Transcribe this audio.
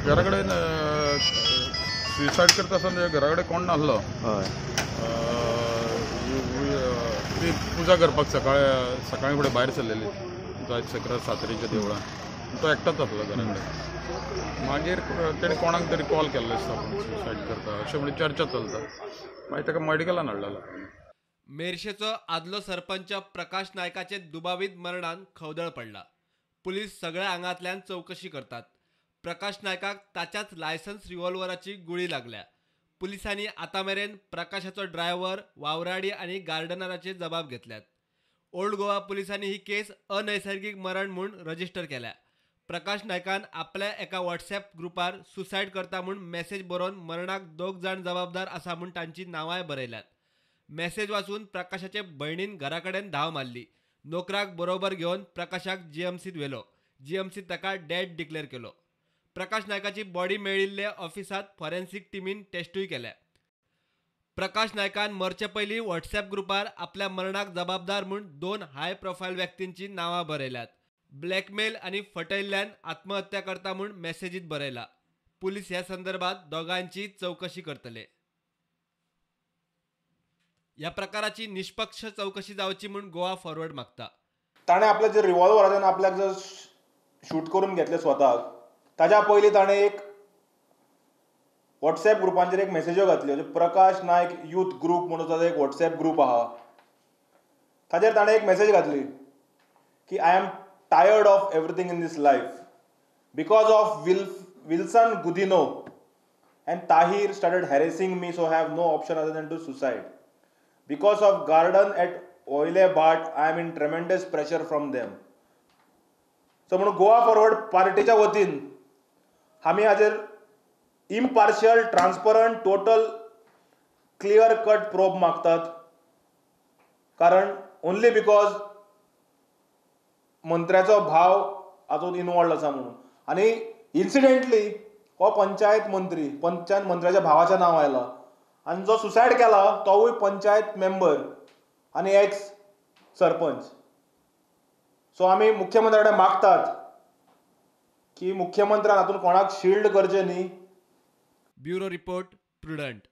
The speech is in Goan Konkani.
घरा कडेन सुसायड करता आसतना घरा कडेन कोण नासलो. हय. ती पुजा करपाक सकाळी फुडें भायर सरलेली जायत सकरा सातेरीच्या देवळान. तो एकटाच आसलो घरा कडेन. मागीर तेणें कोणाक तरी कॉल केल्लो दिसता आपूण सुसायड करता अशें म्हणून चर्चा चलता. मागीर ताका मेडिकलान हाडलेलो. मेरशेचो आदलो सरपंच प्रकाश नायकाचे दुबावीत मरणान खवदळ पडला. पुलीस सगळ्या आंगांतल्यान चवकशी करतात. प्रकाश नायकाक ताच्याच लायसन्स रिव्हॉल्वराची गुळी लागल्या. पुलिसांनी आतां मेरेन प्रकाशाचो ड्रायव्हर, वावराडी आनी गार्डनराचे जबाब घेतल्यात. ओल्ड गोवा पुलिसांनी ही केस अनैसर्गीक मरण म्हूण रजिस्टर केल्या. प्रकाश नायकान आपल्या एका व्हॉट्सॲप ग्रुपार सुसायड करता म्हूण मॅसेज बरोवन मरणाक 2 जाण जबाबदार आसा म्हूण तांची नांवांय बरयल्यात. मॅसेज वाचून प्रकाशाचे भयणीन घरा कडेन धांव मारली. नोकराक बरोबर घेवन प्रकाशाक जीएमसीत व्हेलो. जीएमसीत ताका डेड डिक्लेअर केलो. प्रकाश नायकाची बॉडी मेळिल्ले ऑफिसांत फॉरेन्सिक टिमीन टेस्टूय केल्या. प्रकाश नायकान मरचे पयलीं व्हॉट्सॲप ग्रुपार आपल्या मरणाक जबाबदार म्हूण 2 हाय प्रोफायल व्यक्तींची नांवां बरयल्यात. ब्लॅकमेल आनी फटयल्ल्यान आत्महत्या करता म्हूण मॅसेजीत बरयला. पुलीस ह्या संदर्भात दोगांची चवकशी करतले. ह्या प्रकाराची निष्पक्ष चवकशी जावची म्हूण गोवा फॉरवर्ड मागता. ताणें आपल्या जे रिव्हॉल्वराच्यान आपल्याक जर शूट करून घेतलें स्वताक, ताज्या पयलीं ताणें एक व्हॉट्सॅप ग्रुपांचेर एक मॅसेज्यो घातल्यो. प्रकाश नायक यूथ ग्रूप म्हणून ताजो एक व्हॉट्सॅप ग्रूप आहा, ताजेर ताणें एक मॅसेज घातली की I am tired of everything in this life because of Wilson Godinho and Tahir started harassing me, so I have no option other than to suicide. Because of garden at Oile Bhat, I am in tremendous pressure from them. So म्हणून गोवा फॉरवर्ड पार्टीच्या वतीन आमी हाजेर impartial, transparent, total, clear cut probe मागतात. कारण ओनली because मंत्र्याचो भाव हातूंत इनवॉल्ड आसा म्हणून. आनी इन्सिडेंटली हो पंचायत मंत्री, पंचायत मंत्र्याच्या भावाचें नांव आयलां आनी जो सुसायड केला तोवूय पंचायत मेंबर आनी एक्स सरपंच. सो आमी मुख्यमंत्र्या कडेन मागतात की मुख्यमंत्र्यान हातूंत कोणाक शिल्ड करचें न्ही. Bureau report, Prudent.